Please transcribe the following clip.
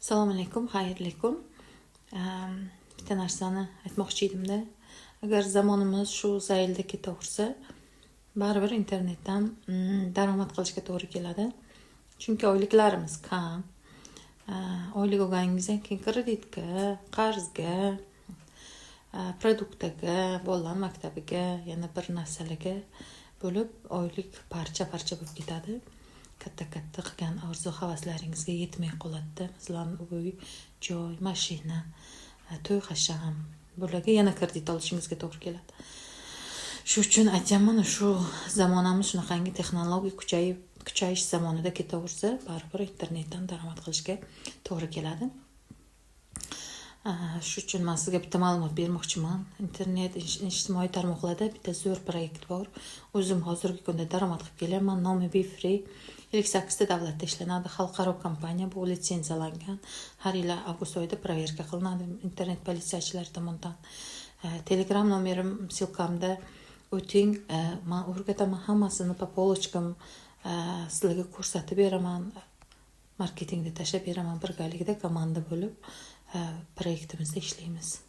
Assalomu alaykum, xayrli kun. Bitta narsani aytmoqchi edimda. Agar zamonimiz shu zaylda ketaversa, baribir internetdan daromad qilishga to'g'ri keladi. Chunki oyliklarimiz kam. Oylik olganingizdan keyin kreditga, qarzga, продукт ga, bolalar maktabiga, yana bir narsalarga bo'lib, oylik parcha-parcha bo'lib ketadi. Katta-katta qilgan orzu havaslaringizga yetmay qoladida. Masalan, uy, joy, mashina, to'y hasham, bularga yana kredit olishingizga to'g'ri keladi. Shu uchun aytyapman, shu zamonamiz shunaqangi texnologiya kuchayish zamonida ketaversa, baribir internetdan daromad qilishga to'g'ri keladi. Shu uchun man sizga bitta ma'lumot bermoqchiman. Internet, ijtimoiy tarmoqlarda bitta zo'r proyekt bor. O'zim hozirgi kunda daromad qilib kelyapman. Nomi Befree. 58 ta davlatda ishlanadi. Xalqaro kompaniya, bu litsenziyalangan. Har yili avgust oyida проверка qilinadi internet politsiyachilari tomonidan. Telegram nomerim ссылка mda o'ting, man o'rgataman hammasini по полочкам, sizlarga ko'rsatib beraman. Marketingda tashlab beraman. Birgalikda komanda bo'lib proyektimizda ishlaymiz.